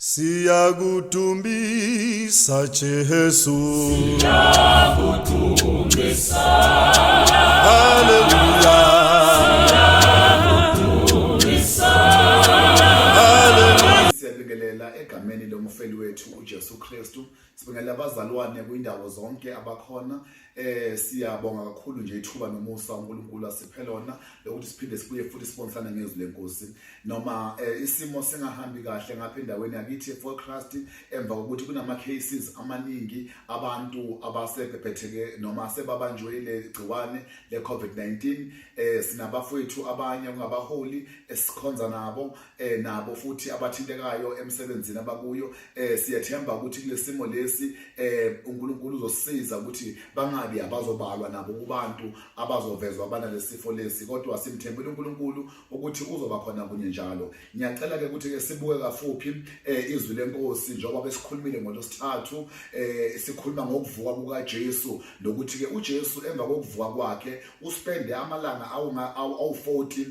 Siyakudumbisa Jesu. Siyakudumbisa. Hallelujah. Siyakudumbisa. Hallelujah. Siyabingelela egameni lomfeli wethu uJesu Kristu. Sibingelela abazalwane kwindawo zonke abakhona. Siyabonga kakhulu nje ithuba nomusa uNkulunkulu asiphe lona lokuthi siphinde sibuye futhi sibonisane ngezwi lenkosi. Noma isimo singahambi kahle ngapha endaweni yakithi eFort emva kokuthi kunama cases amaningi abantu abasebhebhetheke noma sebabanjwe ile gciwane le-COVID-19. Sinabafowethu abanye kungabaholi esikhonza nabo, nabo futhi abathintekayo emsebenzini abakuyo. Siyathemba ukuthi kulesimo lesi uNkulunkulu uzosiza ukuthi bangabi abazobalwa nabo kubantu abazovezwa abanalesifo lesi, kodwa simthembile uNkulunkulu ukuthi uzoba khona kunye njalo. Ngiyacela ke ukuthi ke sibuke kafuphi izwi lenkosi njengoba besikhulumile ngolosithathu, sikhuluma ngokuvuka kukaJesu nokuthi ke uJesu emva kokuvuka kwakhe uspende amalanga awu 40,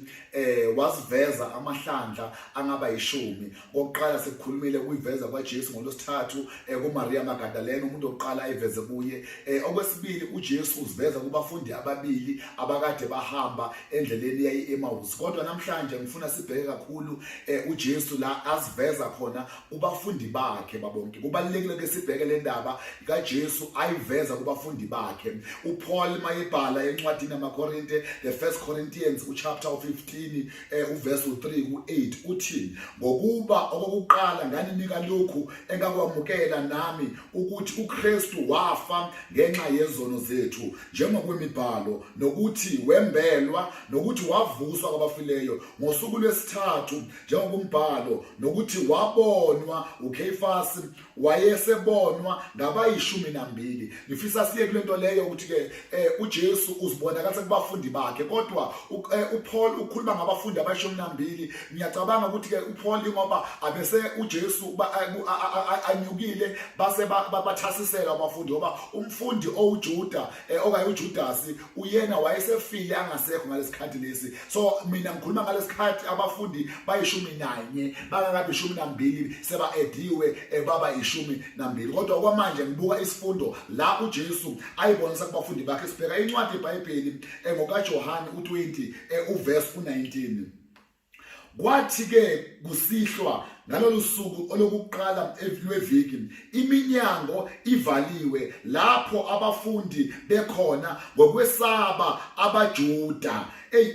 waziveza amahlandla angaba ishumi. Kokuqala sekukhulumile kuyiveza kwaJesu ngolosithathu kuMaria Magdalena, umuntu oqala ayiveze kuye. Okwesibili, uJesu uziveza kubafundi ababili abakade bahamba endleleni yayi eMaus. Kodwa namhlanje ngifuna sibheke kakhulu uJesu la aziveza khona kubafundi bakhe babonke. Kubalekile ke sibheke le ndaba kaJesu ayiveza kubafundi bakhe. uPaul mayebhala encwadini yamaKorinte, the First Corinthians, uchapter 15, uverse 3 ku8, uthi, "Ngokuba okokuqala nganinika lokhu engakwamukela nami, ukuthi uKristu wafa ngenxa yezono zethu njengokwemibhalo, nokuthi wembelwa, nokuthi wavuswa kwabafileyo ngosuku lwesithathu njengokumbhalo, nokuthi wabonwa uKefasi, wayesebonwa ngabayishumi nambili." Ngifisa siye kule nto leyo ukuthi ke uJesu uzibonakalisa kubafundi bakhe, kodwa uPaul ukhuluma ngabafundi abayishumi nambili. Ngiyacabanga ukuthi ke uPaul, ngoba abese uJesu anyukile, base bathasisela abafundi, ngoba umfundi owuJuda, okanye uJudas, uyena wayesefile angasekho ngalesikhathi lesi. So mina ngikhuluma ngalesikhathi abafundi bayishumi nanye bangakabi 12, seba ediwe baba 12. Kodwa kwamanje ngibuka isifundo la uJesu ayibonisa kubafundi bakhe. Sibheka incwadi yeBhayibheli ngokaJohane u20, uverse u19. Kwathi ke kusihlwa ngalolu suku olokuqala lweviki, iminyango ivaliwe lapho abafundi bekhona ngokwesaba abaJuda. Ey,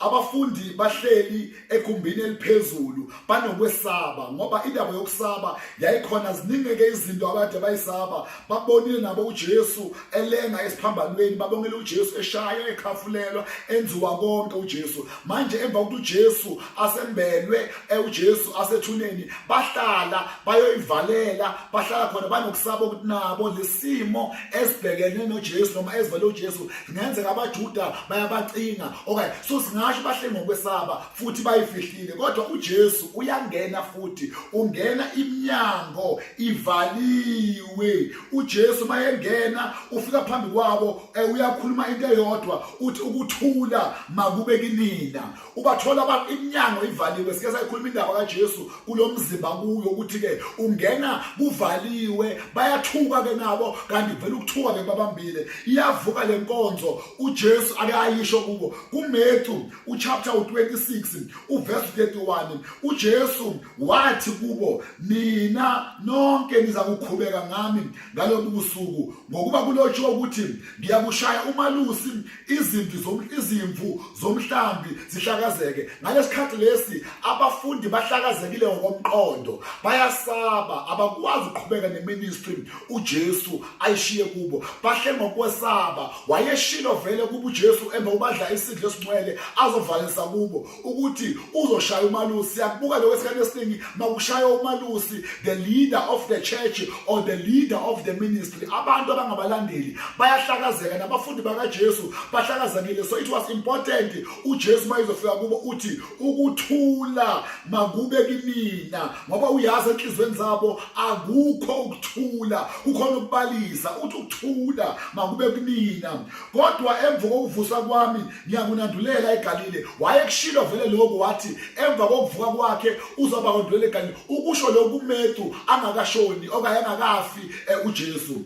abafundi bahleli egumbini eliphezulu, banokwesaba, ngoba indaba yokusaba yayikhona. Ziningi-ke izinto abade bayisaba. Babonile nabo uJesu elenga esiphambanweni, babongele uJesu eshaya, ekhafulelwa, enziwa konke uJesu. Manje emva kokuthi uJesu asembelwe, uJesu asethuneni, bahlala bayoyivalela, bahlala khona banokusaba ukuthi nabo lesimo esibhekene noJesu noma ezivele uJesu kungenzeka abaJuda bayabacinga. Okay, so singasho bahle ngokwesaba futhi bayifihlile. Kodwa uJesu uyangena futhi ungena iminyango ivaliwe. uJesu mayengena ufika phambi kwabo, uyakhuluma into eyodwa, uthi, "Ukuthula makube kinina." Ubathola iminyango ivaliwe. Sike sayikhuluma indaba kaJesu kulomzimba kuyo ukuthi ke ungena kuvaliwe, bayathuka ke nabo, kanti vele ukuthuka ke babambile. Iyavuka lenkonzo uJesu ake ayisho kubo kuMatthew uchapter 26, uverse 31. uJesu wathi kubo, "Nina nonke niza kukhubeka ngami ngalobu busuku, ngokuba kulotshiwe ukuthi, 'Ngiyakushaya umalusi, izimvu zomhlambi zihlakazeke.'" Ngalesikhathi lesi abafundi bahlakazekile ngokomqondo, bayasaba, abakwazi ukuqhubeka neministry uJesu ayishiye kubo, bahle ngokwesaba. Wayeshilo vele kubo uJesu emva kubadla isidlo esingcwele azovalisa kubo ukuthi uzoshaya umalusi. Siyakubuka lokho esikhathi esiningi, makushaya umalusi, the leader of the church or the leader of the ministry, abantu abangabalandeli bayahlakazeka. Nabafundi bakaJesu bahlakazekile. So it was important uJesu mayizofika kubo uthi, "Ukuthula makube kinina," ngoba uyazi enhlizweni zabo akukho ukuthula, kukhona ukubalisa. Uthi, "Ukuthula makube kunina, kodwa emva kokuvusa kwami ngiyakunandulela eGalile." eGalile. Wayekushilo vele lokho, wathi emva kokuvuka kwakhe uzoba kondwele eGalile. Ukusho lokhu kuMethu angakashoni okanye angakafi uJesu.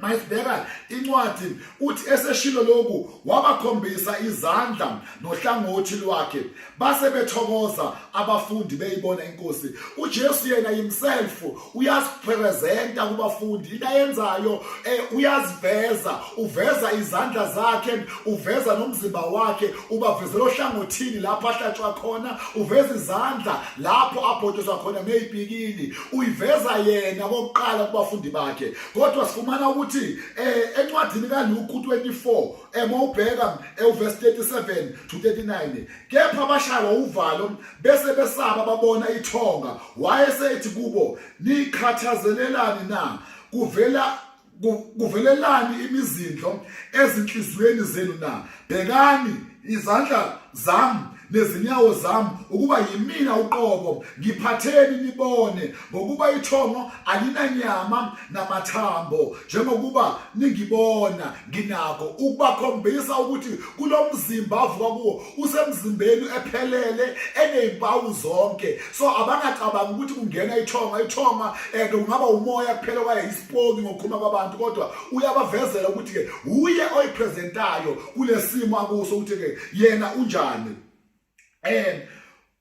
Mayisibheka incwadi, uthi eseshilo lokhu wabakhombisa izandla nohlangothi lwakhe, base bethokoza abafundi beyibona inkosi. UJesu yena himself uyazipresenta kubafundi. Into ayenzayo uyaziveza, uveza izandla zakhe, uveza nomzimba wakhe, ubavezela ohlangothini lapho ahlatshwa khona, uveza izandla lapho abhotshozwa khona ngezipikili, uyiveza yena kokuqala kubafundi bakhe. Kodwa sifumana ukuthi encwadini kaLuke 24, mawubheka uverse 37 to 39, kepha bashaywa uvalo bese besaba babona ithonga. Wayesethi kubo, nikhathazelelani na? Kuvelelani imizindlo ezinhliziyweni zenu na? Bhekani izandla zami nezinyawo zami, ukuba yimina uqobo. Ngiphatheni nibone, ngokuba ithongo alinanyama namathambo njengokuba ningibona nginako. Ukubakhombisa ukuthi kulomzimba avuka kuwo usemzimbeni ephelele, enezimpawu zonke. So abangacabangi ukuthi kungena ithonga kungaba umoya kuphela okanye isipoki ngokukhuluma kwabantu, kodwa uyabavezela ukuthi ke uye oyipresentayo kulesimo akuso, ukuthi ke yena unjani.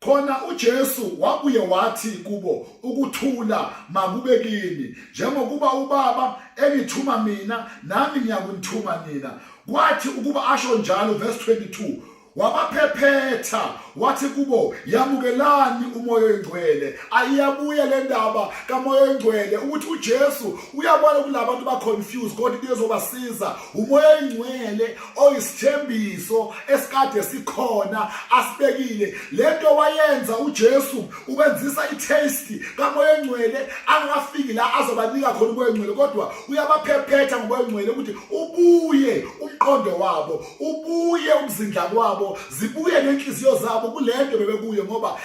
Khona uJesu wabuye wathi kubo, ukuthula makube kini. Njengokuba uBaba engithuma mina, nami ngiyakunithuma nina. Kwathi ukuba asho njalo, verse 22, wabaphephetha wathi kubo, yamukelani uMoya oNgcwele. Ayiyabuya le ndaba kaMoya oNgcwele, ukuthi uJesu uyabona kulabantu ba confused, kodwa into ezobasiza uMoya oNgcwele oyisithembiso esikade sikhona asibekile. Lento wayenza uJesu ubenzisa itaste kaMoya oNgcwele angafiki la azobanika khona uMoya oNgcwele, kodwa uyabaphephetha ngoMoya oNgcwele ukuthi ubuye umqondo wabo, ubuye ukuzindla kwabo, zibuye nenhliziyo zabo kulento bebekuyo, ngoba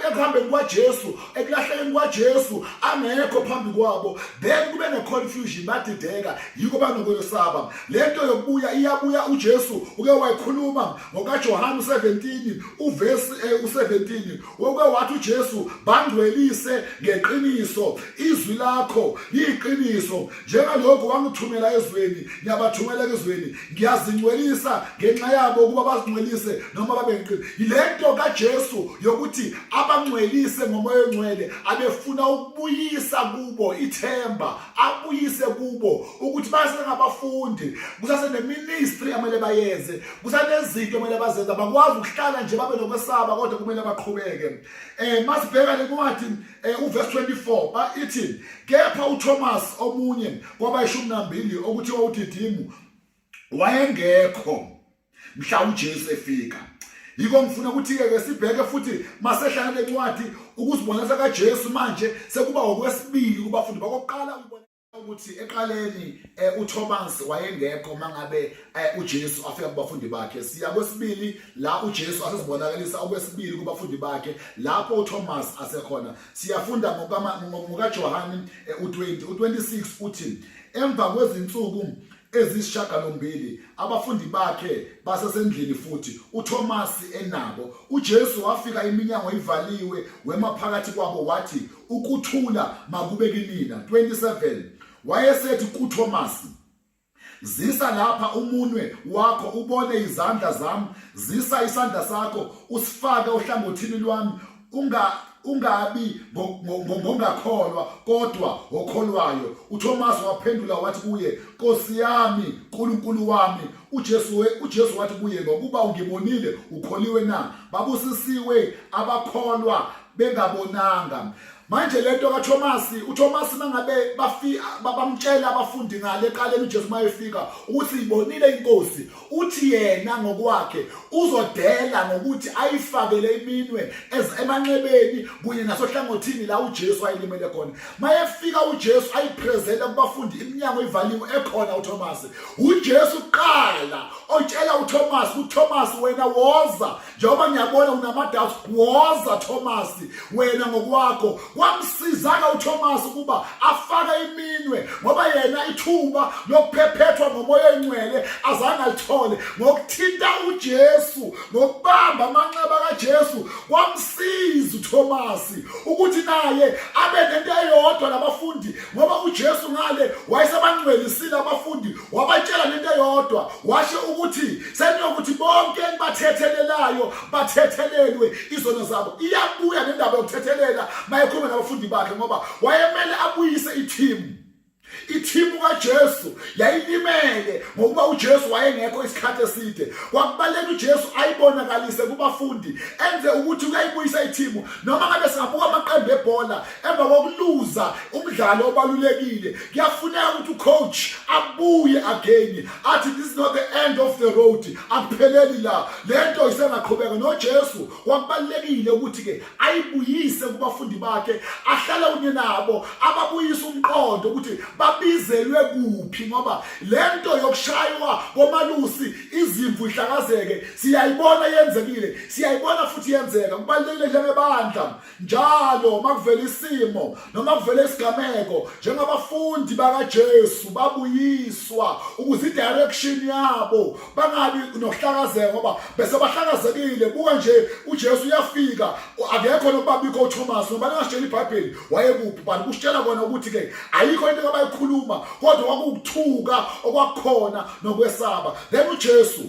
ekuhambeni kwaJesu, ekulahlekeni kwaJesu angekho phambi kwabo, then kube ne-confusion, badideka, yikho banokwesaba. Lento yokubuya iyabuya. uJesu uke wayikhuluma ngokaJohane 17 uverse u17, woke wathi uJesu, bangcwelise ngeqiniso, izwi lakho liyiqiniso. Njengalokho wangithumela ezweni, ngiyabathumela ezweni. Ngiyazingcwelisa ngenxa yabo, ukuba bazingcwelise noma babe ngeqiniso. Lento kaJesu yokuthi abangcwelise ngoMoya oNgcwele, abefuna ukubuyisa kubo ithemba, abuyise kubo ukuthi basengabafundi, kusase neministry amele bayenze, kusanezinto kumele bazenze. Abakwazi ukuhlala nje babe nokwesaba, kodwa kumele baqhubeke. Masibheka le ncwadi, uverse 24 ba ithi, kepha uThomas, omunye kwabayishumi nambili, okuthiwa uDidimu, wayengekho mhla uJesu efika. Yiko ngifuna ukuthi ke sibheke futhi masehlala lencwadi ukuzibonisa kaJesu manje sekuba okwesibili kubafundi. Bakokuqala uyibona ukuthi eqaleni uThomas wayengekho mangabe uJesu afika kubafundi bakhe. Siya kwesibili la uJesu asesibonakalisa okwesibili kubafundi bakhe, lapho uThomas asekhona. Siyafunda ngokaJohane u20 u26, uthi emva kwezinsuku ezisishagalombili abafundi bakhe basesendlini futhi, uThomas enabo. uJesu wafika iminyango ivaliwe, wema phakathi kwabo wathi, ukuthula makube kinina. 27 Wayesethi kuThomas, zisa lapha umunwe wakho ubone izandla zami, zisa isandla sakho usifake ohlangothini lwami, ungabi ngongakholwa kodwa okholwayo. uThomas waphendula wathi kuye, Nkosi yami, nkulunkulu wami. uJesu wathi kuye, ngokuba ungibonile ukholiwe na? Babusisiwe abakholwa bengabonanga. Manje lento kaThomas, uThomas mangabe bafika bamtshela abafundi ngale eqaleni uJesu mayefika ukuthi ibonile inkosi, uthi yena ngokwakhe uzodela ngokuthi ayifakele iminwe emanxebeni kunye nasohlangothini la uJesu ayilimele khona. Mayefika uJesu ayipresenta kubafundi iminyango ivaliwe, ekhona uThomas. uJesu qala otshela uThomas, uThomas wena woza, njengoba ngiyabona unama-doubts, woza Thomas wena ngokwakho. Kwamsiza-ke uThomas ukuba afake iminwe. Ngoba yena ithuba lokuphephethwa ngomoya oyingcwele azange alithole. Ngokuthinta uJesu, ngokubamba amanxeba kaJesu, kwamsiza uThomasi ukuthi naye abe nento eyodwa nabafundi, ngoba uJesu ngale wayesebangcwelisile abafundi, wabatshela nento eyodwa, washo ukuthi seniyokuthi bonke enibathethelelayo bathethelelwe izono zabo. Iyabuya nendaba yokuthethelela mayekhuluma nabafundi bakhe, ngoba wayemele abuyise ithimu. Ithimu kaJesu yayilimele ngokuba uJesu wayengekho isikhathi eside. Kwakubaleka uJesu ayibonakalise kubafundi, enze ukuthi uyayibuyisa ithimu. Noma ngabe singabuka amaqembu ebhola emva kokuluza umdlalo obalulekile, kuyafuneka ukuthi ucoach abuye again athi this is not the end of the road, akupheleli la, lento isengaqhubeka. NoJesu kwakubalekile ukuthi ke ayibuyise kubafundi bakhe, ahlale kunye nabo, ababuyise umqondo ukuthi babizelwe kuphi, ngoba lento yokushaywa komalusi izimvu ihlakazeke siyayibona yenzekile, siyayibona futhi yenzeka. Kubalulekile njengebandla njalo makuvela isimo noma kuvela isigameko, njengabafundi bakaJesu babuyiswa ukuze i-direction yabo bangabi nokuhlakazeka, ngoba bese bahlakazekile. Buka nje, uJesu uyafika, akekho nokubabikho uThomas, ngoba lingasitshela iBhayibheli wayekuphi, but kusitshela kona ukuthi ke ayikho into abayikhuluma, kodwa kwakukuthuka okwakukhona nokwesaba. Then uJesu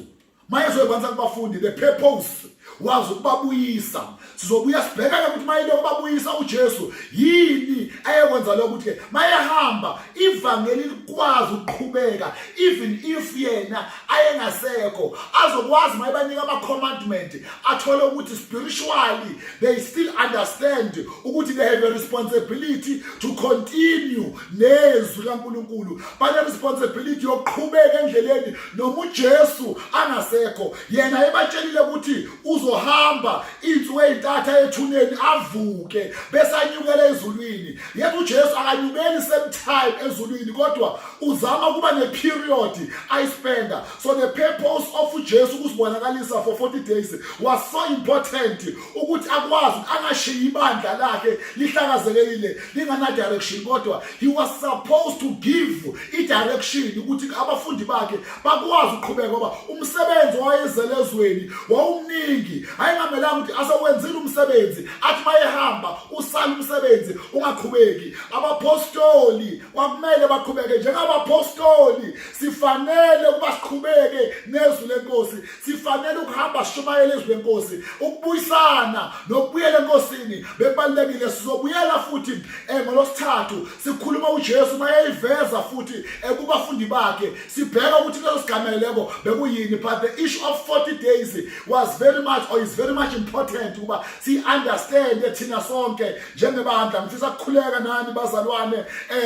mayezoyibonisa kubafundi, the purpose was ukubabuyisa. Sizobuya sibhekane ukuthi mayeloko babuyisa uJesu yini ayekwenza lokho, ukuthi ke mayehamba ivangeli likwazi ukuqhubeka even if yena ayengasekho, azokwazi mayebanika ama commandment, athole ukuthi spiritually they still understand ukuthi they have a responsibility to continue nezwi kaNkuluNkulu, bane responsibility yokuqhubeka endleleni noma uJesu angasekho. Yena ebatshelile ukuthi uzohamba insuku ezintathu ethuneni avuke bese anyukele ezulwini. Yethu uJesu akanyukeli same time ezulwini, kodwa uzama ukuba ne-period ayispenda. So the purpose of uJesu ukusibonakalisa for 40 days was so important ukuthi akwazi angashiyi ibandla lakhe lihlakazekile lingana direction, kodwa he was supposed to give i-direction ukuthi abafundi bakhe bakwazi ukuqhubeka, ngoba umsebenzi wayezele ezweni wawumningi. Ayingamelanga ukuthi asewenzile umsebenzi athi mayehamba usala umsebenzi ungaqhubeki. Abapostoli kwakumele baqhubeke. Njengabapostoli sifanele ukuba siqhubeke nezwi lenkosi, sifanele ukuhamba sishumayele izwi lenkosi. Ukubuyisana nokubuyela enkosini bekubalulekile. Sizobuyela futhi ngolosithathu sikhuluma uJesu mayeyiveza futhi kubafundi bakhe, sibheka ukuthi leso sigameleko bekuyini. But the issue of 40 days was very much or is very much important ukuba si understand thina sonke njengebandla. Ngifisa ukukhuleka nani bazalwane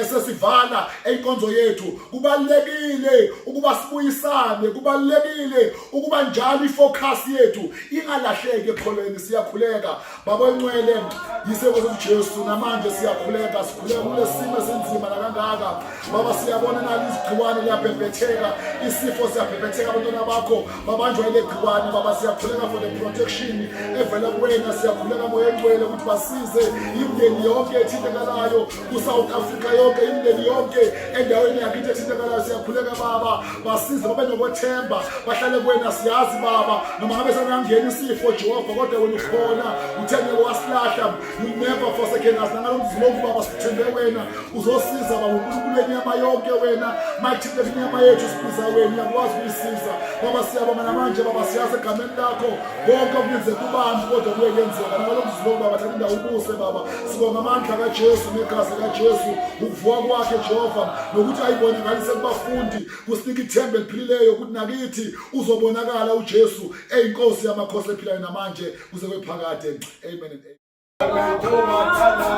sesivala inkonzo yethu. Kubalekile ukuba sibuyisane, kubalekile ukuba njalo ifocus yethu ingalahleki ekholweni. Siyakhuleka, Baba oyingcwele, yise Jesu, namanje siyakhuleka, sikhuleka kulesimo esinzima nakangaka. Baba, siyabona nali izigciwane liyabhebhetheka, isifo siyabhebhetheka, abantwana bakho babanjwa ile gciwane. Baba, siyakhuleka for the protection evela kuwena. Siyakhuleka, Moya Engcwele, ukuthi basize imindeni yonke ethintekalayo ku-South Africa yonke, imindeni yonke endaweni yakithi ethintekalayo. Siyakhuleka, Baba, basize babe nokwethemba, bahlale kuwena. Siyazi, Baba, noma ngabe sengangena isifo, Jehova, kodwa wena ukhona. Uthe ngeke wasilahla, you never forsaken us. Nangalo mzuzu lokhu, Baba, sithembe wena, uzosiza, Baba. UNkulunkulu wenyama yonke wena, makuthinteka inyama yethu sibiza wena, uyakwazi ukuyisiza, Baba. Siyabonga namanje, Baba. Siyazi egameni lakho konke okungenzeka kubantu kodwa kuye kuyenzeka. Nangalo mzuzu lokhu, Baba, thatha indawo ubuse, Baba. Sibonga amandla kaJesu negazi kaJesu, ukuvuka kwakhe, Jehova, nokuthi ayibonakalise kubafundi kusinika ithemba eliphilileyo ukuthi nakithi uzobonakala uJesu eyinkosi yamakhosi ephilayo namanje kuze kwephakade. Amen and amen.